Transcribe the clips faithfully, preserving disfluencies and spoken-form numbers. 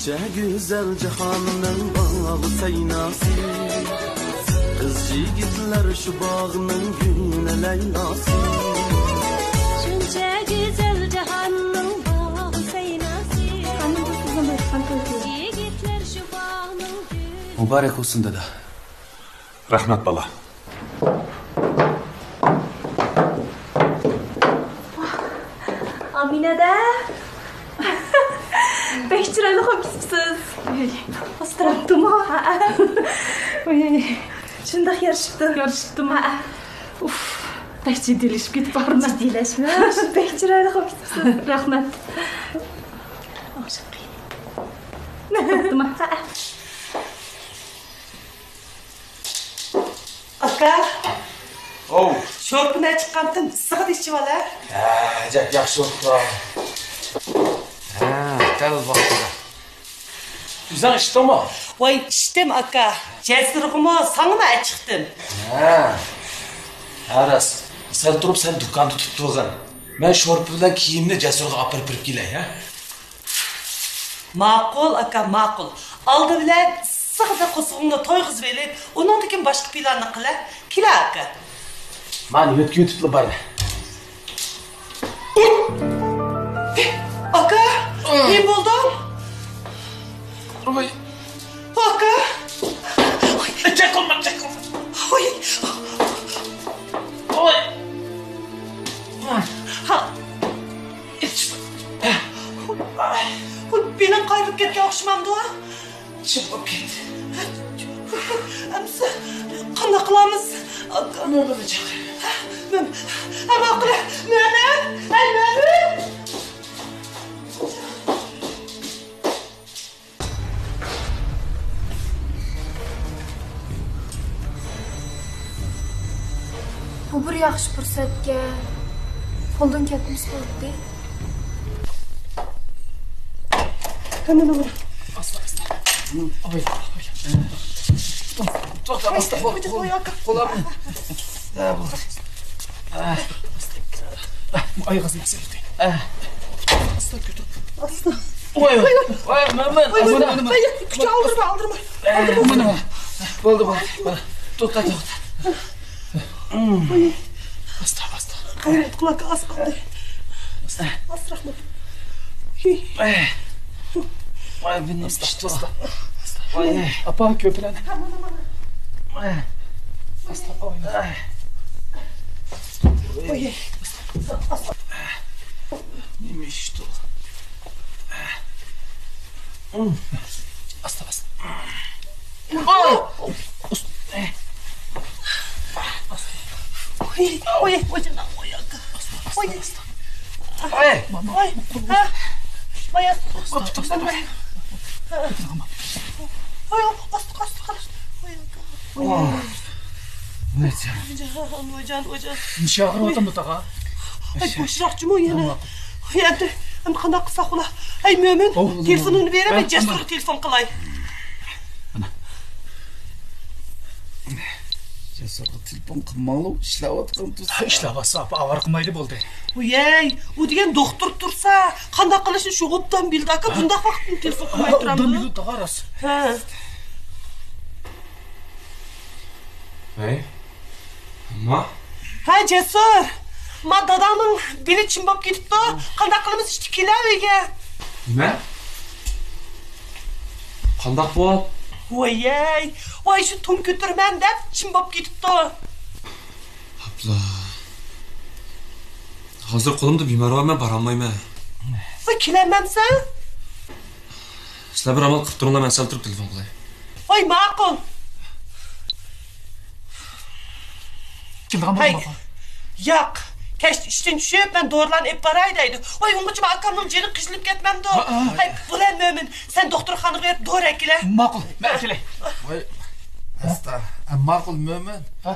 شۇنچە گۈزەل جاھاننىڭ باغ سەيناسى، قىز يىگىتلەر شۇ باغنىڭ گۈلى لەيلاسى. شۇنچە گۈزەل جاھاننىڭ باغ سەيناسى، يىگىتلەر شۇ باغنىڭ گۈلى. مۇبارەك بولسۇن، دادا. رەھمەت، بالا. ئامىنەدە. بەك چىرايلىق بولۇپ كېتىپسىز. ئاستىراپتىمۇ؟ ھەئە. شۇنداق يارىشىپتۇ. يارىشىپتىمۇ؟ ھەئە. ئۇف، بەك جىددىيلىشىپ كېتىپ بارىمەن. جىددىيلەشمە، بەك چىرايلىق بولۇپ كېتىپسىز. رەھمەت. ئوخشاپ قېلىڭ. ھەئە. ئاكا. ئوۋ. شورپىنى ئەچىققانتىم، ئىسسىغىدا ئىچىۋال ھە. ھە، ئەجەب ياخشى بوپتۇ. ھە، دەل ۋاقتىدا. ئۆزۈڭ ئىچتىڭمۇ؟ ۋاي، ئىچتىم ئاكا. جەسۇرغىمۇ، ساڭىمۇ ئەچىقتىم. ھە. ھە، راست. سەل تۇرۇپ سەن دۇكاندا تۇتۇۋالغىن. مەن شورپا بىلەن كىيىمنى جەسۇرغا ئاپىرىپ بېرىپ كېلەي، ھە؟ ماقۇل، ئاكا، ماقۇل. ئالدى بىلەن ئىسسىغىدا قورسىقىڭنى تويغۇزۇۋېلىپ، ئۇنىڭدىن كېيىن باشقا پىلاننى قىلە. كېلە، ئاكا. مانا يۆتكىۋېتىپلا بار. ئۇي! ئاكا، نېمە بولدۇڭ؟ ئۇي. ئاكا! چېقىلما، چېقىلما. ئۇي. ئۇي. ھا. ئۇي، بېلىڭ قايرىلىپ كەتكەن ئوخشىمامدۇ؟ چىڭ بولۇپ كەتتى. ئەمسە قانداق قىلىمىز؟ ئاكا. مۆمىننى چاقىر. مۆمىن. ھە، ماقۇل. مۆمىن. ھەي، مۆمىن. بۇ بىر ياخشى پۇرسەتكەن. قولدىن كەتمىسە بولاتتى. قېنى نومۇر. ئاستا، ئاستا. ئاي، ئاي. توختا، ئاستا. قول، قول. قول ئالما. ھە، بولدى. ئايىغىڭىزنى بېسىۋېتىڭ. ئاستا كۆتۈرۈپ. ئاستا. ۋاي، ۋاي، ۋاي، مەن، مەن، ۋاي، ۋاي، مانا، ۋاي، كۈچ ئالدۇرما، ئالدۇرما. ئالدۇرما. مانا، مانا. بولدى، بولدى، بولدى. توختا، توختا. ئاستا، ئاستا. غەيرەت قىل ئاكا، ئاز قالدى. ئاستا. ئاستىراق بول. ۋاي، بۇنى ئاستا، ئاستا. ۋاي. ئاپا، كۆپرەك. مانا، مانا. ئاستا، ئوينا. ۋاي. نېمە ئىشتۇ؟ ئاستا، ئاستا. ئوي، ئوي، ئوي، جانىم، ئوي، ئاكا. ئوي. ئوي. ئوي. ھە. ئوي. ئوي، ئاستا، ئاستا، ئاستا. ئوي، ئاكا. ۋايجان، ۋايجان، ۋايجان. نېمە ئاغرىۋاتامدۇ تاغا؟ ئاي، بوشراقچىمۇ يەنە؟ ئەمدى، ئەمدى قانداق قىلساق بولا؟ ئەي، مۆمىن، تېلېفونۇڭنى بېرە، مەن جەسۇرغا تېلېفون قىلاي. جەسۇرغا تېلېفون قىلماڭلار، ئىشلەۋاتقان تۇرسا. ئىشلەۋاتسا، ئاپا، ئاۋارە قىلمايلى بولدى. ۋويەي، ئۇ دېگەن دوختۇر تۇرسا، قانداق قىلىشنى شۇ ئوبدان بىلىدۇ ئاكا، بۇنداق ۋاقىتتا تېلېفون قىلماي تۇرامدۇ؟ ئوبدان بىلىدۇ تاغا، راست. ھە. ھەي، ئەمما. ھە، جەسۇر. ما داداڭنىڭ بېلى چىم بولۇپ كېتىپتۇ. قانداق قىلىمىز، ئىشتە كېلە ئۆيگە. نېمە؟ قانداق بولۇپ؟ ۋايەي، ۋاي، شۇ تۇڭ كۆتۈرىمەن دەپ چىم بولۇپ كېتىپتۇ. ئاپلا. ھازىر قولۇمدا بىمار بار، مەن بارالمايمەن. ۋاي، كېلەلمەمسەن؟ سىلەر بىر ئامال قىلىپ تۇرۇڭلار، مەن سەل تۇرۇپ تېلېفون قىلاي. ۋاي، ماقۇل. كېلىدىغان بولدۇڭمۇ؟ ياق. كەچتە ئىشتىن چۈشۈپ، مەن دورىلارنى ئېلىپ باراي دەيدۇ. ۋاي، ئۇنغىچە ئاكامنىڭ جېنى قىينىلىپ كەتمەمدۇ؟ ھەي، بولە مۆمىن، سەن دوختۇرخانىغا بېرىپ دورا ئەكىلە. ماقۇل، مەن ئەكىلەي. ۋاي. ئاستا. ئە، ماقۇل، مۆمىن. ھە؟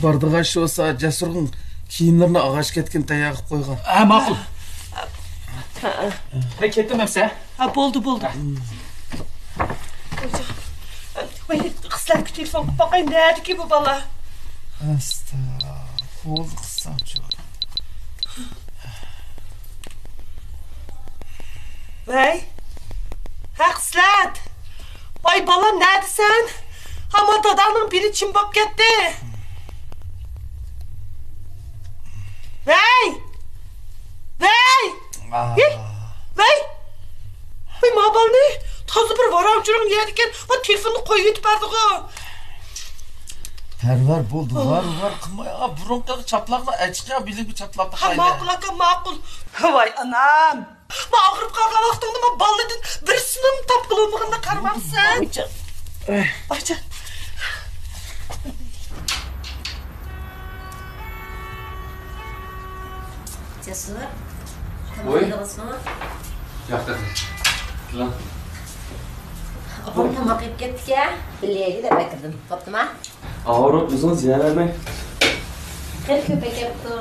بارىدىغان ئىشى بولسا، جەسۇرنىڭ كىيىملىرىنى ئاغاچ كەتكىنى تەييار قىلىپ قويغان. ھە، ماقۇل. ھە، كەتتىم ئەمسە. ھە، بولدى، بولدى. ۋاي، قىزلارغا تېلېفون قىلىپ باقاي، نەدىكى بۇ بالا؟ ئاستا، بولدى قىزسانچۇ. ۋەي. ھە، خىسلەت! ۋاي بالام، نەدىسەن؟ ھامان داداڭنىڭ بېلى چىم بوپ كەتتى. ۋەي! ۋەي! ئاھ. ھېي! ۋەي! ۋەي، ما بالىنى تازا بىر ۋاراڭ-چۇرۇڭ يەردىكەن، بۇ تېلېفوننى قويۇۋېتىپ بەردىغۇ. پەرۋەر بولدى، ۋار، ۋار قىلماي، ئا، بۇرۇنقى چاپلاقلا ئەچىقى، بىلىگە چاپلاپ ھە، تاقايلى. ماقۇل ئاكا، ماقۇل. ۋاي ئانام. ما ئاغرىپ قالغان ۋاقتىڭدا ما بالىدىن بىرسىنىمۇ تاپقىلى بولمىغىنىغا قارىمامسەن؟ ئايجان. ئايجان. جەسۇر، تاماق ۋوي. يەيدىغانسىڭ؟ ياق، تېخى. كېلىڭ. ئاپام تاماق يەپ كەتتىكەن. بىللە يەيلى دەپ ئەكىردىم. بوپتىما؟ ئاغرىپ ئۆزىڭىز يەۋەرمەي. خېلى كۆپ ئەكەپتۇ.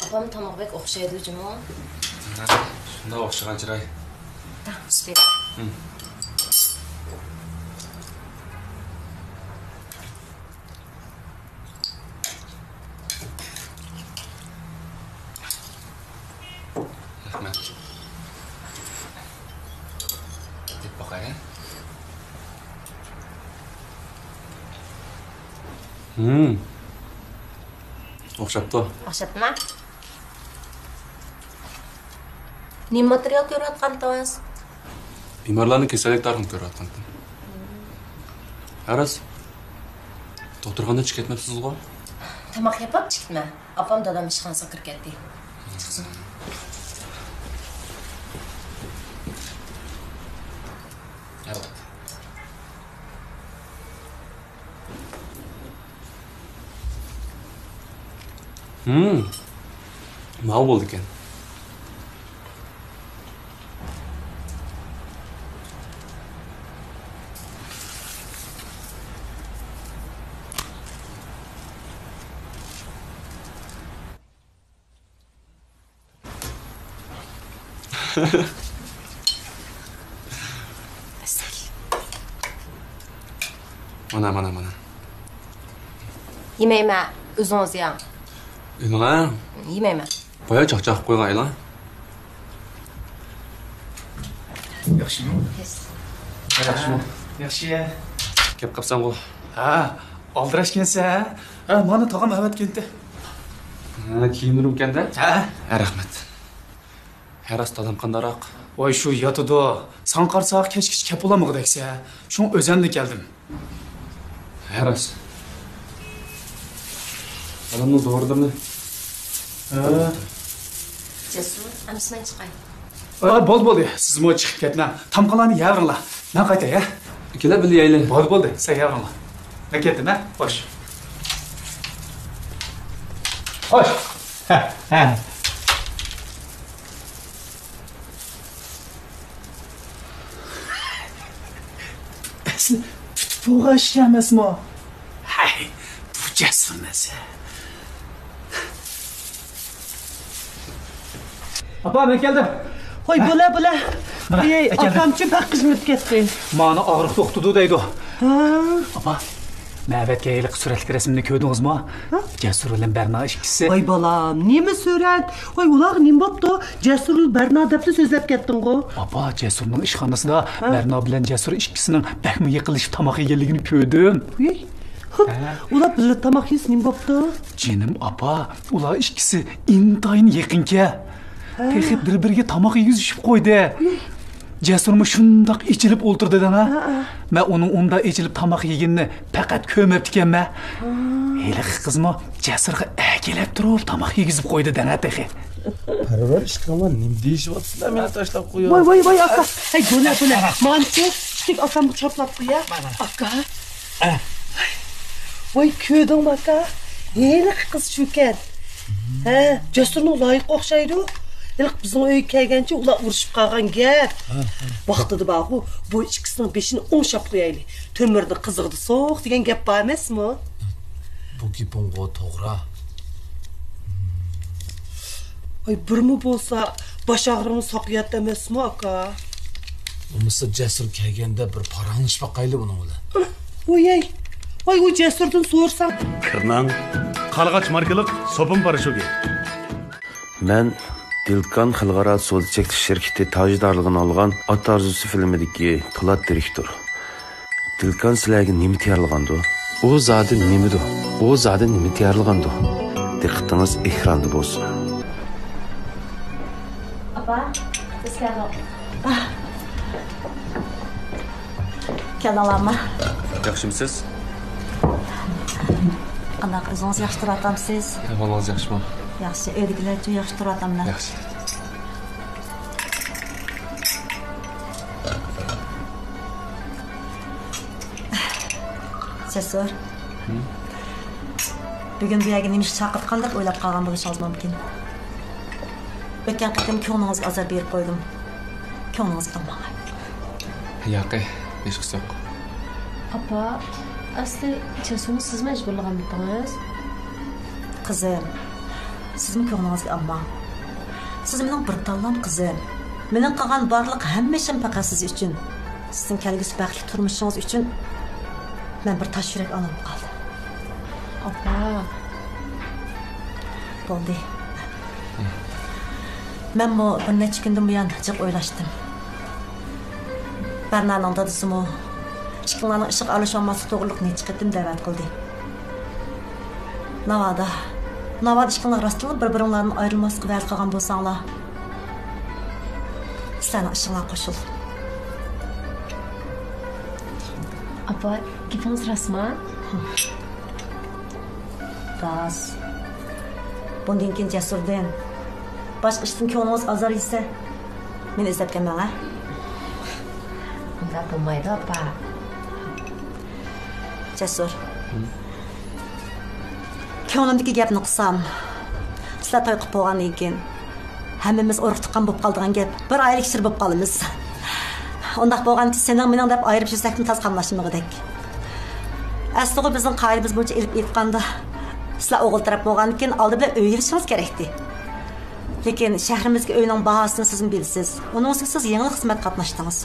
ئاپام تامىقى بەك ئوخشايدۇ جۇمۇ. ھە، شۇنداق ئوخشىغان چىراي. رەھمەت. دەپ باقاي، ھە؟ ھىم. ئوخشاپتۇ. ئوخشاپتىما؟ نېمە ماتېرىيال كۆرۈۋاتقانتىڭىز؟ بىمارلارنىڭ كېسەللىك تارىخىنى كۆرۈۋاتقانتىم. ھە راست. دوختۇرخانىدىن چىقىپ كەتمەپسىزغۇ؟ تاماق يەپ بولۇپ چىقىپتىمەن. ئاپام دادام ئىشخانىسىغا كىرىپ كەتتى. چىقسۇن. ھە، بولدى. ھىم، ماۋۇ بولىدىكەن. مانا، مانا، مانا. يېمەيمەن، ئۆزىڭىز يەڭ. ئۆزۈڭ ھە؟ يېمەيمەن. بايا چاقچاق قىلىپ قويغان ئايلا. ياخشىمۇ؟ ياخشى. ياخشىمۇ؟ ياخشى. كەپ قاپسەنغۇ؟ ھە، ئالدىراشكەنسەن ھە؟ ھە، مانا تاغام ئەۋەتكەنتى. ھە، كىيىملىرىمكەندە؟ ھە. ھە، رەھمەت. ھە راست، دادام قانداقراق؟ ۋاي، شۇ ياتىدۇ. ساڭا قارىساق كەچكىچە كەپ بولالمىغۇدەكسەن. شۇڭا ئۆزەملا كەلدىم. ھە راست. دادامنىڭ دورىلىرىنى. ھە. جەسۇر، ئەمىسە مەن چىقاي. ئا، بولدى، بولدى. سىزمۇ چىقىپ كەتمەڭ. تامىقىڭلارنى يەۋېرىڭلار. مەن قايتاي، ھە؟ كېلە بىللە يەيلى. بولدى، بولدى. سەن يەۋېرىڭلار. مەن كەتتىم، ھە؟ خوش. خوش. ھە، ھە. ئەسلى پۈتۈپ بولغان ئىش ئەمەسمۇ؟ ھەي، بۇ جەسۇر نەرسە. ئاپا، مەن كەلدىم. ھوي، ھە؟ بولە، بولە. مانا، ئەي، ئەكەلدىم. ئاكامچۇ بەك قىزىنىپ كەتتى. مانا ئاغرىق توختىدى دەيدۇ. ھا. ئاپا، مەن ئەۋەتكەن ھېلىقى سۈرەتلىك رەسىمنى كۆردىڭىزمۇ؟ ھا؟ جەسۇر بىلەن بەرنا ئىككىسى. ۋاي بالام، نېمە سۈرەت؟ ۋاي، ئۇلارغا نېمە بوپتۇ؟ جەسۇر بىلەن بەرنا دەپلا سۆزلەپ كەتتىڭغۇ؟ ئاپا، جەسۇرنىڭ ئىشخانىسىدا ھا؟ بەرنا بىلەن جەسۇر ئىككىسىنىڭ بەكمۇ يېقىنلىشىپ تاماق يېگەنلىكىنى كۆردۈم. ۋىي. ھە؟ ئۇلار بىللە تاماق يېسە نېمە بوپتۇ؟ جېنىم ئاپا، ئۇلار ئىككىسى ئىنتايىن يېقىنكەن. ھە. تېخى بىر-بىرىگە تاماق يېگۈزۈشۈپ قويدى. ۋىي. جەسۇرمۇ شۇنداق ئېچىلىپ ئولتۇردى دەڭە. ھە، ھە. مەن ئۇنىڭ ئۇنداق ئېچىلىپ تاماق يېگىنىنى پەقەت كۆرمەپتىكەنمەن. ھېلىقى قىزمۇ جەسۇرغا ئەگىلەپ تۇرۇپ تاماق يېگۈزۈپ قويدى دەڭە تېخى. پەرۋەر ئىشقىلىڭلار، نېمە دېيىشىۋاتىسىلەر، مېنى تاشلاپ قويۇپ. ۋاي، ۋاي، ۋاي، ئاكا. ھەي، بۆلە، بۆلە. مانچە، كىچىك ئاكامغا چاپلاپ قويە. ئاكا. ۋاي، كۆردۈڭمۇ ئاكا؟ ھېلىقى قىز شۇكەن. ھە، جەسۇرنىڭ لايىقى ئوخشايدۇ. ھېلىقى بىزنىڭ ئۆيگە كەلگەنچە ئۇلار ئۇرۇشۇپ قالغان گەپ. ھە، ھە. ۋاقتىدا بارغۇ، بۇ ئىككىسىنىڭ بېشىنى ئوڭشاپ قويايلى. تۆمۈرنى قىزىقىدا سوق دېگەن گەپ بار ئەمەسمۇ؟ بۇ گېپىڭغۇ توغرا. ھاي، بىرمۇ بولسا باش ئاغرىقنى ساقىياتتى ئەمەسمۇ، ئاكا؟ بولمىسا جەسۇر كەلگەندە بىر پاراڭلىشىپ باقايلى ئۇنىڭ بىلەن. ۋوي-ھەي، ۋاي، ئۇ جەسۇردىن سورىساڭ. كىرمەڭ. قارلىغاچ ماركىلىق سوپۇن پاراشوكى. مەن دىلكان خەلقئارا سودا چەكلىك شىركىتى تاجدارلىقىنى ئالغان ئات ئارزۇسى فىلىمىدىكى پولات دىرېكتور. دىلكان سىلەرگە نېمە تەييارلىغاندۇ؟ ئۇ زادى نېمىدۇ؟ ئۇ زادى نېمە تەييارلىغاندۇ؟ دىققىتىڭىز ئېكراندا بولسۇن. ئاپا، سىز كەلدىڭ. كەلدىڭلارمۇ؟ ياخشىمۇسىز؟ قانداق، ئۆزىڭىز ياخشى تۇرۇۋاتامسىز؟ ئەھۋالىڭىز ياخشىمۇ؟ ياخشى. ئۆيدىكىلەرچۇ، ياخشى تۇرۇۋاتامدۇ؟ ياخشى. جەسۇر. ھىم؟ بۈگۈن بۇ يەرگە نېمە ئىش چاقىرتقان دەپ ئويلاپ قالغان بولۇشىڭىز مۇمكىن. ئۆتكەن قېتىم كۆڭلىڭىزگە ئازار بېرىپ قويدۇم. كۆڭلىڭىزگە ئالماڭ. ياقى، ھېچقىسى يوق. ئاپا، ئەسلى جەسۇرنى سىز مەجبۇرلىغانمىدىڭىز؟ قىزىم، سىزمۇ كۆڭلىڭىزگە ئالماڭ. سىز مېنىڭ بىر تاللام قىزىم. مېنىڭ قىلغان بارلىق ھەممە ئىشىم پەقەت سىز ئۈچۈن. سىزنىڭ كەلگۈسى بەختلىك تۇرمۇشىڭىز ئۈچۈن. مەن بىر تاش يۈرەك ئانا بولۇپ قالدىم. ئاپا. بولدى. مەنمۇ بىر نەچچە كۈندىن بۇيان جىق ئويلاشتىم. بەرنانىڭ دادىسىمۇ ئىككىڭلارنىڭ ئىشىغا ئارىلىشىۋالماسلىق توغرۇلۇق نەچچە قېتىم دەۋەت قىلدى. ناۋادا، ناۋادا ئىككىڭلار راستتىنلا بىر-بىرىڭلاردىن ئايرىلماسلىققا ۋەدە قىلغان بولساڭلار، سىلەرنىڭ ئىشىڭلار قوشۇلدى. ئاپا، گېپىڭىز راستمۇ؟ راست. بۇندىن كېيىن جەسۇردىن باشقا ئىشتىن كۆڭلىڭىز ئازار يېسە، مېنى ئىزدەپ كەلمەڭ، ھە؟ ئۇنداق بولمايدۇ، ئاپا. جەسۇر. ھىم؟ كۆڭلۈمدىكى گەپنى قىلسام، سىلەر توي قىلىپ بولغاندىن كېيىن، ھەممىمىز ئۇرۇق-تۇغقان بولۇپ قالىدىغان گەپ، بىر ئائىلە كىشىلىرى بولۇپ قالىمىز. ئۇنداق بولغاندىكىن سېنىڭ مېنىڭ دەپ ئايرىپ يۈرسەكمۇ تازا قاملاشمىغۇدەك. ئەسلىغۇ بىزنىڭ قائىدىمىز بويىچە ئېلىپ ئېيتقاندا، سىلەر ئوغۇل تەرەپ بولغاندىكىن ئالدى بىلەن ئۆي ئېلىشىڭىز كېرەكتى. لېكىن شەھىرىمىزدىكى ئۆينىڭ باھاسىنى سىزمۇ بىلىسىز. ئۇنىڭ ئۈستىگە سىز يېڭىلا خىزمەت قاتناشتىڭىز.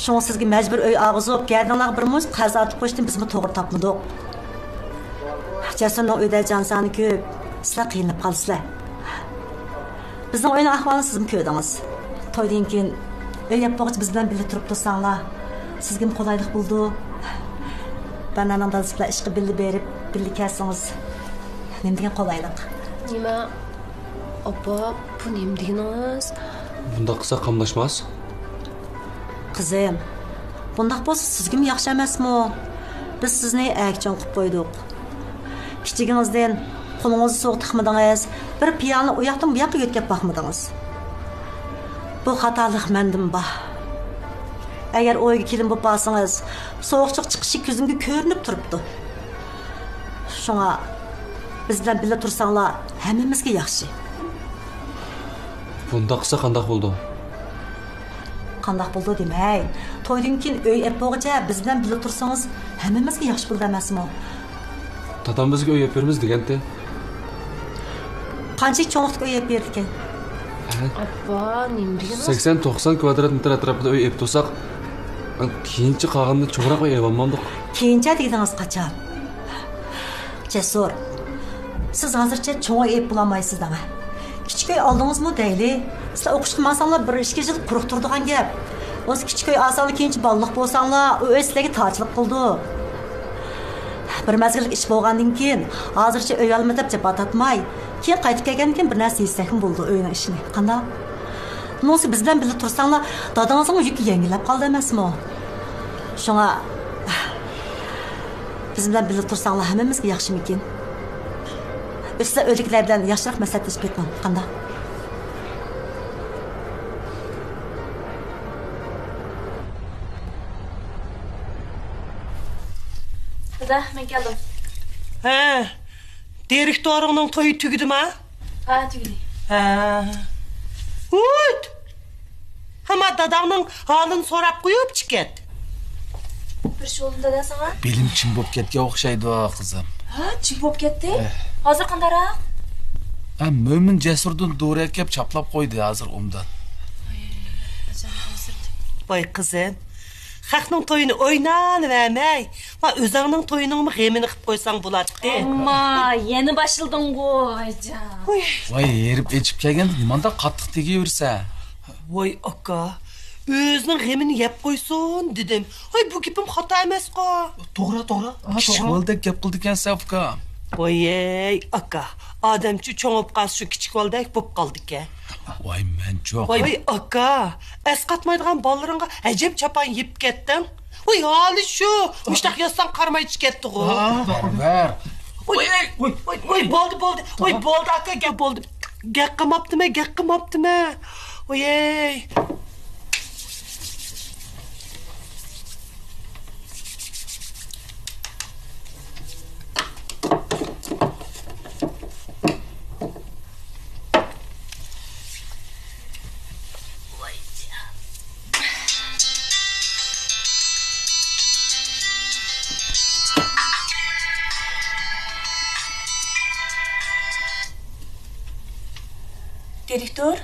شۇڭا سىزگە مەجبۇر ئۆي ئالغۇزۇپ، گەدىنىڭلارغا بىر مۇنچە قەرز ئارتىپ قويۇشنى بىزمۇ توغرا تاپمىدۇق. جەسۇرنىڭ ئۆيدە جانسانى كۆپ، سىلەر قىينىلىپ قالىسىلەر. بىزنىڭ ئۆينىڭ ئەھۋالىنى سىزمۇ كۆردىڭىز. تويدىن كېيىن ئۆي ئەپ بولغۇچە بىز بىلەن بىللە تۇرۇپ تۇرساڭلار، سىزگىمۇ قولايلىق بولىدۇ. بەرنانىڭ دادىسى بىلەن ئىشقا بىللە بېرىپ، بىللە كەلسىڭىز، نېمە دېگەن قولايلىق. نېمە؟ ئاپا، بۇ نېمە دېگىنىڭىز؟ بۇنداق قىلساق قاملاشماس. قىزىم، بۇنداق بولسا سىزگىمۇ ياخشى ئەمەسمۇ؟ بىز سىزنى ئەگىچىڭ قىلىپ قويدۇق. كىچىكىڭىزدىن قولىڭىزنى سۇغا تىقمىدىڭىز، بىر پىيالىنى ئۇ ياقتىن بۇ ياققا يۆتكەپ باقمىدىڭىز. بۇ خاتالىق مەندىمۇ بار. ئەگەر ئۇ ئۆيگە كېلىن بولۇپ بارسىڭىز، سوغۇقچىلىق چىقىشى كۆزۈمگە كۆرۈنۈپ تۇرۇپتۇ. شۇڭا بىز بىلەن بىللە تۇرساڭلار ھەممىمىزگە ياخشى. بۇنداق قىلسا قانداق بولىدۇ؟ قانداق بولىدۇ دېمەي، تويدىن كېيىن ئۆي ئەپ بولغۇچە بىز بىلەن بىللە تۇرسىڭىز ھەممىمىزگە ياخشى بولىدۇ ئەمەسمۇ؟ دادام بىزگە ئۆي ئەپ بېرىمىز دېگەنتى. قانچىلىك چوڭلۇقتىكى ئۆي ئەپ بېرىدىكەن؟ ھە؟ ئاپا، نېمە دېگىنىڭىز؟ سەكسەن توقسان كۋادرات مېتىر ئەتراپىدا ئۆي ئەپ تۇرساق، كېيىنچە قالغىنىنى چوڭراق ئۆي ئەۋالمامدۇق؟ كېيىنچە دېگىنىڭىز قاچان؟ جەسۇر، سىز ھازىرچە چوڭ ئۆي ئېلىپ بولالمايسىز دەڭە. كىچىك ئۆي ئالدىڭىزمۇ دەيلى؟ سىلەر ئوقۇشقا ماڭساڭلار بىر ئىككى يىل قۇرۇق تۇرىدىغان گەپ. بولمىسا كىچىك ئۆي ئالساڭلار كېيىنچە بالىلىق بولساڭلار ئۇ ئۆي سىلەرگە تارچىلىق قىلىدۇ. بىر مەزگىللىك ئىش بولغاندىن كېيىن ھازىرچە ئۆي ئالىمەن دەپ جاپا تارتماي، كېيىن قايتىپ كەلگەندىن كېيىن بىر نەرسە يېسەكمۇ بولىدۇ ئۆينىڭ ئىشىنى. قانداق؟ بۇنىڭسى بىز بىلەن بىللە تۇرساڭلار دادىڭىزنىڭ يۈكى يەڭگىللەپ قالىدۇ ئەمەسمۇ؟ شۇڭا بىز بىلەن بىللە تۇرساڭلار ھەممىمىزگە ياخشىمىكىن؟ ئۆستە ئۆيدىكىلەر بىلەن ياخشىراق مەسلىھەتلىشىپ بېقىڭ، قانداق؟ دادا، مەن كەلدىم. ھە، دىرېكتورۇڭنىڭ تويى تۈگىدىما؟ ھە، تۈگىدى. ھە. ھۇت! ھاما داداڭنىڭ ھالىنى سوراپ قويۇپ چىقىپ كەت. بىر شۇ بولدىمۇ دادا ساڭا؟ بېلىم چىم بولۇپ كەتكەن ئوخشايدۇ، قىزىم. ھە، چىم بولۇپ كەتتى؟ ئەھ. ھازىر قانداقراق؟ ھە، مۆمىن جەسۇردىن دورا ئەكەپ چاپلاپ قويدى، ھازىر ئوبدان. ۋاي، ئاجايىپ ھازىر. ۋاي قىزىم، خەقنىڭ تويىنى ئويناۋەرمەي، ما ئۆزۈڭنىڭ تويىنىڭمۇ غېمىنى قىپ قويساڭ بولاتتى. ئەمما يەنە باشلىدىڭغۇ، ۋايجان. ۋۇي. ۋاي، ھېرىپ ئېچىپ كەلگەندە نېمانداق قاتتىق تېگىۋېرىسەن؟ ۋاي ئاكا، ئۆزىنىڭ غېمىنى يەپ قويسۇن دېدىم. ۋاي، بۇ گېپىم خاتا ئەمەسقۇ. توغرا، توغرا. ھا، كىچىك توغرا. بالىدەك گەپ قىلىدىكەنسەن، ئۇكام. ۋاي ئاكا، ئادەمچۇ چوڭ بولۇپ قالسا شۇ كىچىك بالىدەك بولۇپ قالىدىكەن. ۋاي مەنچۇ. ۋاي ئاكا، ئەسقاتمايدىغان بالىلىرىڭغا ئەجەب چاپان يېپىپ كەتتىڭ. ۋاي ھالى شۇ، مۇشتاق يازساڭ قارىماي چىقىپ كەتتىغۇ. بەر، بەر. ۋاي، ۋاي، ۋاي، ۋاي، بولدى، بولدى. ۋاي بولدى ئاكا، گەپ بولدى. گەپ قىلماپتىمەن، گەپ قىلماپتىمەن. ۋاي. دىرېكتور؟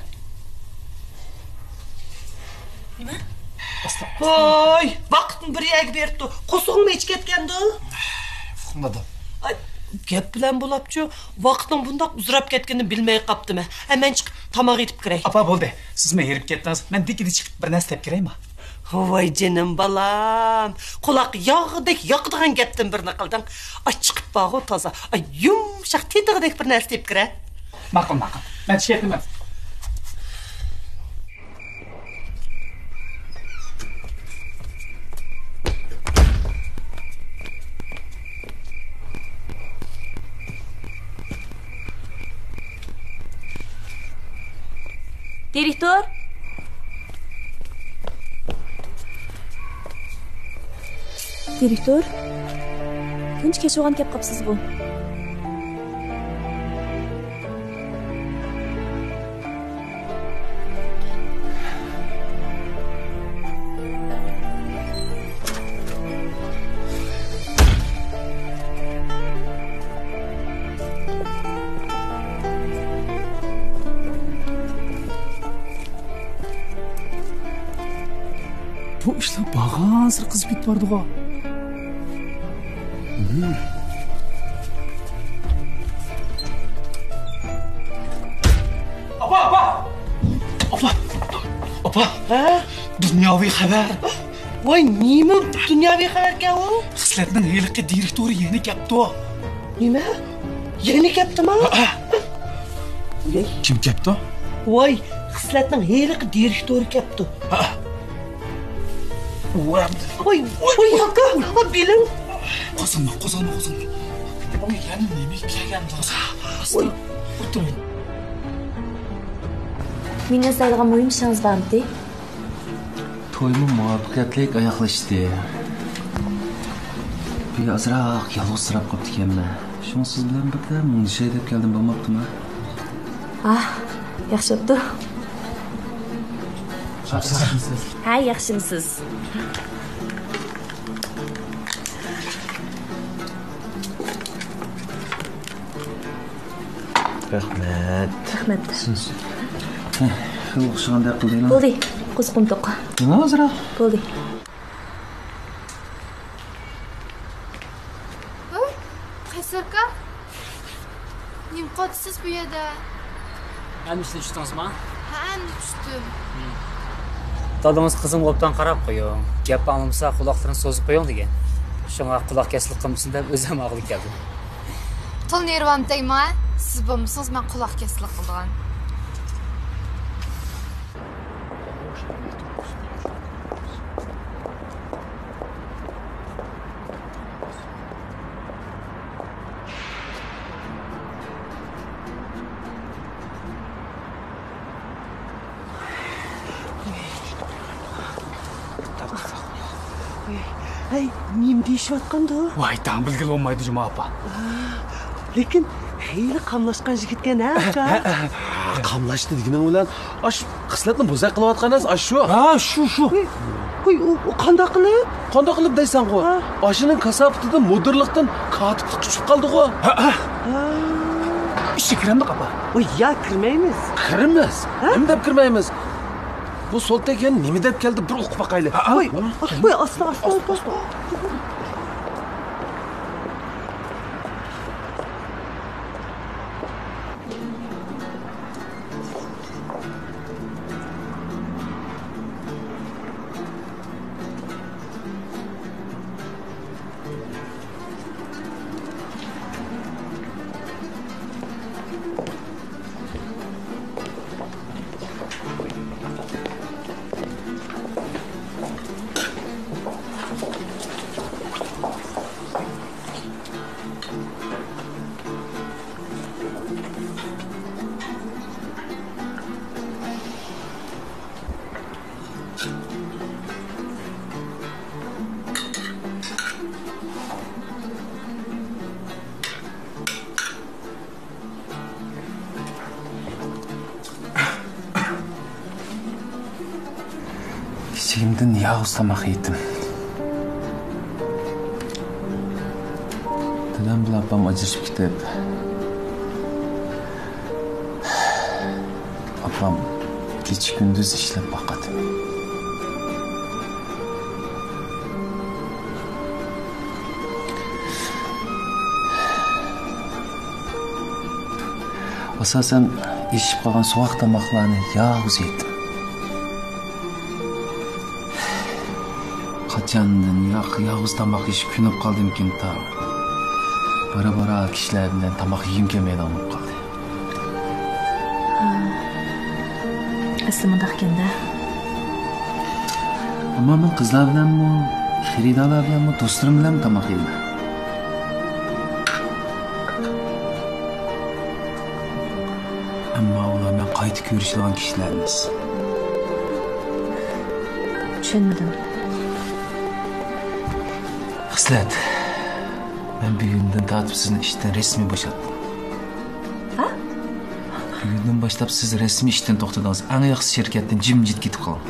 نېمە؟ ۋاي، ۋاقىتنى بىر يەرگە بېرىپتۇ. قورسىقىڭمۇ ئېچىپ كەتكەندۇ؟ ئۇقمىدىم. ئاي، گەپ بىلەن بولاپچۇ، ۋاقىتنىڭ بۇنداق ئۇزىراپ كەتكىنىنى بىلمەي قاپتىمەن. ئە، مەن چىقىپ تاماق ئېتىپ كىرەي. ئاپا، بولدى. سىزمۇ ھېرىپ كەتتىڭىز. مەن دىككىدە چىقىپ بىر نەرسە دەپ كىرەيما؟ ۋاي جېنىم بالام، قۇلاق ياغدەك ياقىدىغان گەپتىن بىرنى قىلدىڭ. ئاي، چىقىپ بارغۇ تازا، ئاي، يۇمشاق تېتىغۇدەك بىر نەرسە دەپ كىرە. ماقۇل، ماقۇل. مەن چىقىپ كېتىمەن. دىرېكتور؟ دىرېكتور؟ تۇنجى كەچ بولغان كەپ قاپسىزغۇ؟ بۇ ئىشلار بارغانسېرى قىزىپ كېتىپ بارىدىغۇ. ئاپا، ئاپا! ئاپا! ئاپا! ھە؟ دۇنياۋى خەۋەر! ۋاي، نېمە دۇنياۋى خەۋەركەن ئۇ؟ خىسلەتنىڭ ھېلىقى دىرېكتورى يەنە كەپتۇ. نېمە؟ يەنە كەپتىما؟ ھە. كىم كەپتۇ؟ ۋاي، خىسلەتنىڭ ھېلىقى دىرېكتورى كەپتۇ. ھە. ۋاي، ۋاي، ئاكا، بېلىڭ. قوزغالما، قوزغالما، قوزغالما. ئۇ يەنە نېمە كەلگەن بولسا؟ ۋاي. ئولتۇرۇڭ. مېنى ئىزدەيدىغان مۇھىم ئىشىڭىز بارمىدى؟ تويمۇ مۇۋەپپەقىيەتلىك ئاياغلاشتى. بۈگۈن ئازراق يالغۇزسىراپ قاپتىكەنمەن. شۇڭا سىز بىلەن بىردەم مۇڭدىشاي دەپ كەلدىم، بولماپتىما؟ ئاھ، ياخشى بوپتۇ. ھە، ياخشىمسىز؟ رەھمەت. رەھمەت. خېلى ئوخشىغاندەك قىلدىڭ. بولدى، قوزۇقۇم توق. نېمە ئازراق؟ بولدى. ھە؟ قەيسەر ئاكا؟ نېمە قىلىۋاتىسىز بۇ يەردە؟ ئەمدى چۈشتىڭىزما؟ ھە، ئەمدى چۈشتۈم. دادىڭىز قىزىمغا ئوبدان قاراپ قويۇڭ. گەپ ئاڭلىمىسا، قۇلاقلىرىنى سوزۇپ قويۇڭ دېگەن. شۇڭا قۇلاق كەسلىك قىلمىسۇن دەپ ئۆزۈم ئالغىلى كەلدىم. تولا نېرۋام تەگمە، سىز بولمىسىڭىز مەن قۇلاق كەسلىك قىلىدىغان. ھەي، نېمە دېيىشىۋاتقاندۇ؟ ۋاي، تاڭ بىلگىلى بولمايدۇ جۇما ئاپا. لېكىن خېلى قاملاشقان يىگىتكەن ھە، ئاكا؟ قاملاشتى دېگىنىڭ بىلەن ئاشۇ خىسلەتنى بوزەك قىلىۋاتقان ئەمەس، ئاشۇ. ھە، شۇ، شۇ. ھوي، ھوي، ئۇ، ئۇ قانداق قىلىپ؟ قانداق قىلىپ دەيسەنغۇ؟ ھە. ئاشۇنىڭ كاساپىتىدىن مۇدىرلىقتىن كاتىپلىققا چۈشۈپ قالدىغۇ. ھە، ھە. ھە. ئىشقا كىرەمدۇق ئاپا؟ ۋاي، يا كىرمەيمىز. كىرىمىز. ھە؟ نېمە دەپ كىرمەيمىز؟ بۇ سولتەك يەنە نېمە دەپ كەلدى؟ بىر ئۇقۇپ باقايلى. ھە؟ ۋاي، ۋاي، ئاستا، ئاستا، ئاستا. كىچىكىمدىن يالغۇز تاماق يېدىم. دادام بىلەن ئاپام ئاجرىشىپ كېتىپ، ئاپام كېچە-كۈندۈز ئىشلەپ باقاتتى. ئاساسەن، ئېشىپ قالغان سوغۇق تاماقلارنى يالغۇز يەيتتىم. قاچاندىن ياق، يالغۇز تاماق يېيىش كۆنۈپ قالدىمكىن تاغ. بارا-بارا كىشىلەر بىلەن تاماق يېگۈم كەلمەيدىغان بولۇپ قالدى. ئەسلى مۇنداق ئىكەن-دە. ئەمما مەن قىزلار بىلەنمۇ، خېرىدارلار بىلەنمۇ، دوستلىرىم بىلەنمۇ تاماق يەيمەن. ئەمما ئۇلار مەن قايتا كۆرۈشىدىغان كىشىلەر ئەمەس. چۈشەنمىدىم. خىسلەت، مەن بۈگۈندىن تارتىپ سىزنى ئىشتىن رەسمىي بوشاتتىم. ھە؟ بۈگۈندىن باشلاپ سىز رەسمىي ئىشتىن توختىدىڭىز. ئەڭ ياخشىسى شىركەتتىن جىمجىت كېتىپ قېلىڭ.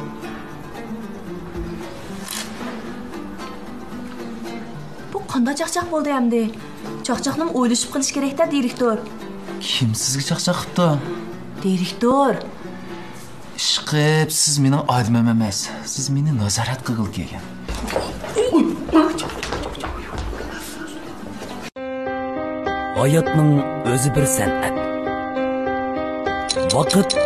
بۇ قانداق چاقچاق بولدى ئەمدى؟ چاقچاقنىمۇ ئويلىشىپ قىلىش كېرەك-دە، دىرېكتور. كىم سىزگە چاقچاق قىپتۇ؟ دىرېكتور. ئىشقىلىپ، سىز مېنىڭ ئادىمىم ئەمەس. سىز مېنى نازارەت قىلغىلى كەلگەن. ھاياتنىڭ ئۆزى بىر سەنئەت. ۋاقىت